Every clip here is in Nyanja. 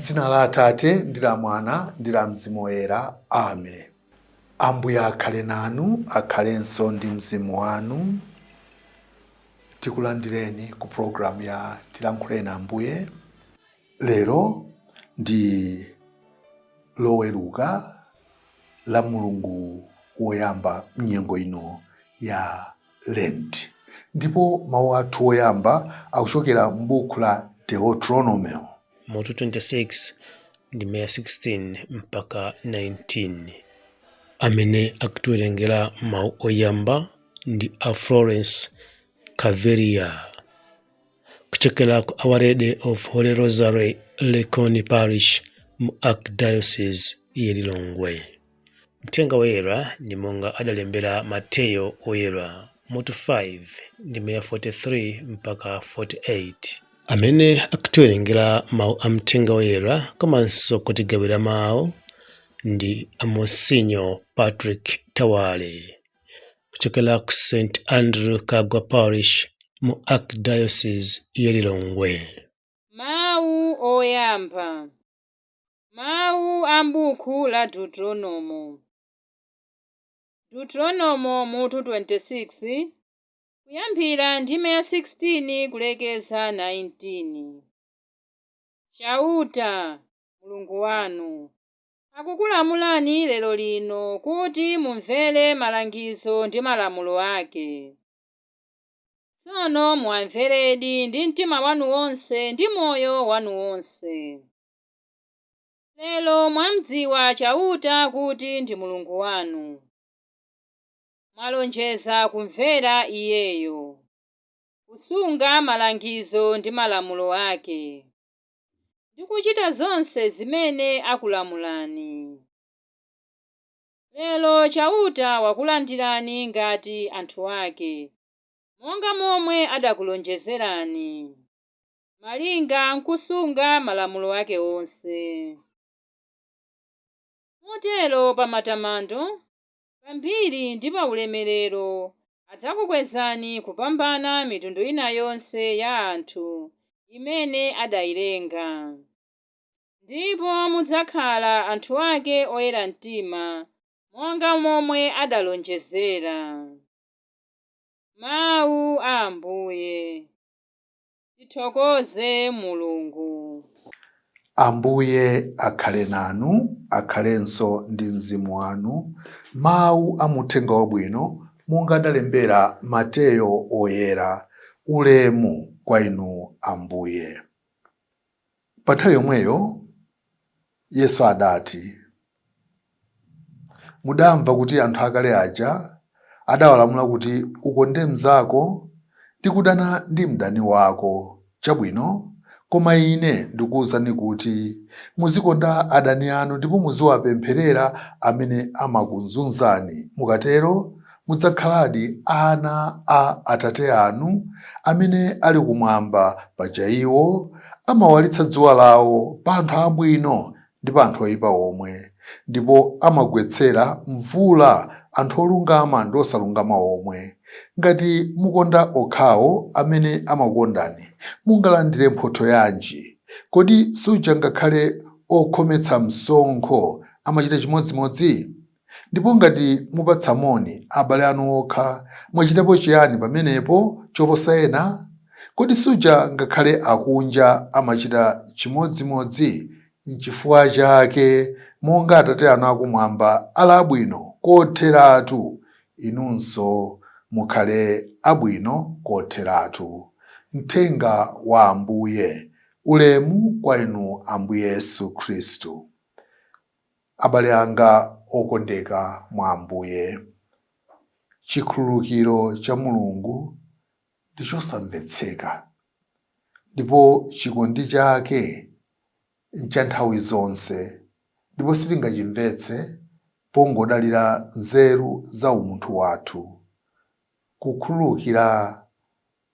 M'dzina la Atate, ndi la Mwana, ndi la Mzimu Woyera. Amen. Ambuye akhale nanu, akhalenso ndi mzimu wanu. Tikulandireni ku programu ya Tilankhuleni Ambuye. Lero ndi Loweruka la mulungu woyamba mnyengo ino ya Lent, ndipo mawu athu oyamba akuchokera m'buku la Deuteronomio mutu 26 ndime ya 16 mpaka 19. Amene akutiwerengera mawu oyamba ndi a Florence Kaveria kuchokera ku Our Lady of Holy Rosary Likuni Parish mu Archdiocese ya Lilongwe. Mthenga Woyera ndi monga adalembera Mateyo Woyera mutu 5 ndime ya 43 mpaka 48. Amene akutiwerengera mawu a Mthenga Woyera komanso kutigawira mawu ndi a Monsinyo Patrick Tawale kuchokera ku St Andrew Kagwa Parish mu Archdiocese ya Lilongwe. Mawu oyamba. Mawu a m'buku la Deuteronomo. Deuteronomo mutu 26, kuyambira ndime ya 16 kulekeza 19. Chauta, Mulungu wanu, akukulamulani lero lino kuti mumvere malangizo ndi malamulo ake. Tsono muwamveredi ndi mtima wanu wonse ndi moyo wanu wonse. Lero mwamdziwa Chauta kuti ndi Mulungu wanu. Mwalonjeza kumvera Iyeyo, kusunga malangizo ndi malamulo ake, ndi kuchita zonse zimene akulamulani. Lero Chauta wakulandirani ngati anthu ake, monga momwe adakulonjezerani, malinga nkusunga malamulo ake onse. Motero pa matamando, pa mbiri ndi pa ulemerero adzakukwezani kupambana mitundu ina yonse ya anthu imene adailenga. Ndipo mudzakhala anthu ake oyera mtima, monga momwe adalonjezera. Mawu a Ambuye. Tithokoze Mulungu. Ambuye akhale nanu, akhalenso ndi mzimu wanu. Mawu a Muthenga Wabwino monga adalembera Mateyo Woyera. Ulemu kwa inu Ambuye. Pa nthawi yomweyo Yesu adati, Mudamva kuti anthu akale aja adawalamula kuti, Ukonde mnzako ndi kudana ndi mdani wako. Chabwino, koma Ine ndikuuzani kuti, muzikonda adani anu ndipo muziwapempherera amene amakuzunzani. Mukatero mudzakhaladi ana a Atate anu amene ali kumwamba, paja iwo amawalitsa dzuwa lawo pa anthu abwino ndi pa anthu oipa omwe, ndipo amagwetsera mvula anthu olungama ndi osalungama omwe. Ngati mukonda okhawo amene amakukondani, mungalandire mphotho yanji? Kodi suja ngakhale okhometsa msonkho amachita chimodzimodzi? Ndipo ngati mupatsa moni abale anu okha, mwachitapo chiyani pamenepo choposa ena? Kodi suja ngakhale akunja amachita chimodzimodzi? Nchifukwa chake, monga Atate anu akumwamba ali abwino kotheratu, inunso mukhale abwino kotheratu. Mthenga wa Ambuye. Ulemu kwa inu Ambuye Yesu Khristu. Abale anga okondeka mwa Ambuye, chikhululukiro cha Mulungu ndi chosamvetseka ndipo chikondi chake ncha nthawi zonse ndipo sitingachimvetse pongodalira nzeru za umunthu wathu. Kukhululukira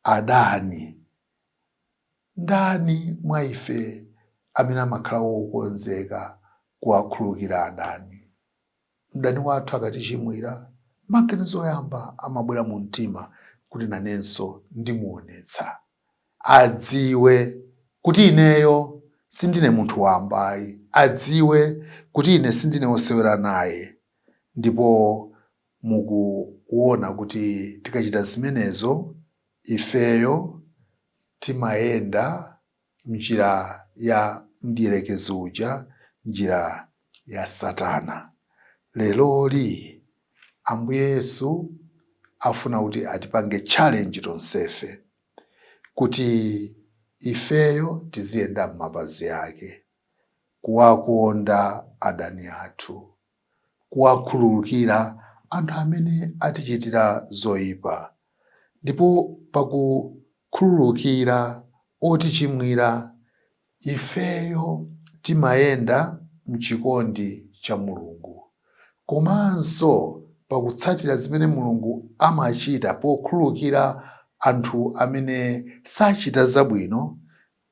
adani Ndani mwa ife amene amakhala wokonzeka kuwakhululukira adani? Mdani wathu akatichimwira, maganizo oyamba amabwera mu mtima kuti nanenso ndimuonetsa. Adziwe kuti ineyo sindine munthu wamba ayi, adziwe kuti ine sindine wosewera naye. Ndipo mukuona kuti tikachita zimenezo ifeyo timayenda mnjira ya mdierekezi uja, njira ya Satana. Leroli Ambuye Yesu afuna kuti atipange challenge tonsefe kuti ifeyo tiziyenda m'mapazi ake, kuwakonda adani athu, kuwakhululukira anthu amene atichitira zoyipa, ndipo pakukhululukira otichimwira ifeyo timayenda mchikondi cha Mulungu, komanso pakutsatira zimene Mulungu amachita pokhululukira anthu amene sachita zabwino,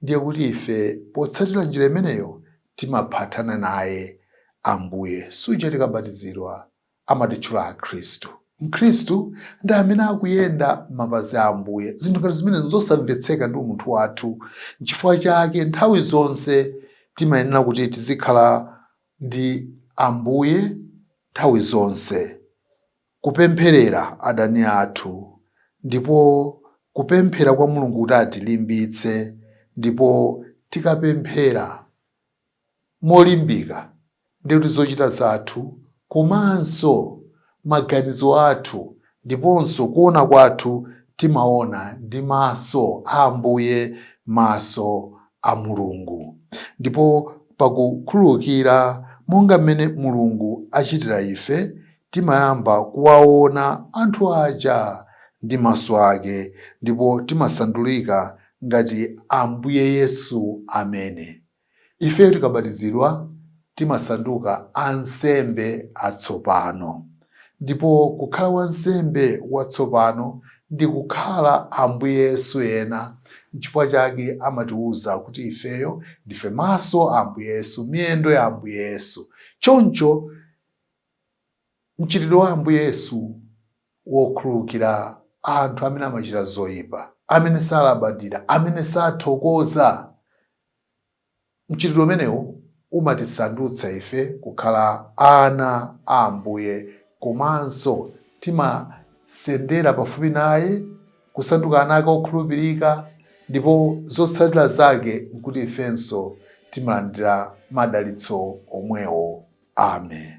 ndiye kuti ife potsatira njira imeneyo timaphatana naye Ambuye. Suja tikabatizidwa amatitchula Akhristu. Mkhristu ndi amene akuyenda m'mapazi a Ambuye. Zinthu ngati zimene nzosamvetseka ndi umunthu wathu. Nchifukwa chake nthawi zonse timayenera kuti tizikhala ndi Ambuye nthawi zonse, kupempherera adani athu, ndipo kupemphera kwa Mulungu kuti atilimbitse, ndipo tikapemphera molimbika ndiye kuti zochita zathu komanso maganizo athu ndiponso kuona kwathu timaona ndi maso a Ambuye, maso a Mulungu. Ndipo pakukhululukira monga mmene Mulungu achitira ife, timayamba kuwaona anthu aja ndi maso ake, ndipo timasandulika ngati Ambuye Yesu amene. Ifeyo tikabatizidwa timasanduka ansembe atsopano. Ndipo kukhala wansembe watsopano ndi kukhala Ambuye Yesu ena. Nchifukwa chake amatiuza kuti ifeyo ndife maso a Ambuye Yesu, miyendo ya Ambuye Yesu. Choncho mchitidwe wa Ambuye Yesu wokhululukira anthu amene amachita zoyipa, amene salabadira, amene sathokoza, mchitidwe umenewu umatisandutsa ife kukhala ana a Ambuye, komanso timasendera pafupi naye, kusanduka ana ake okhulupirika, ndipo zotsatira zake nkuti ifenso timalandira madalitso omwewo. Amen.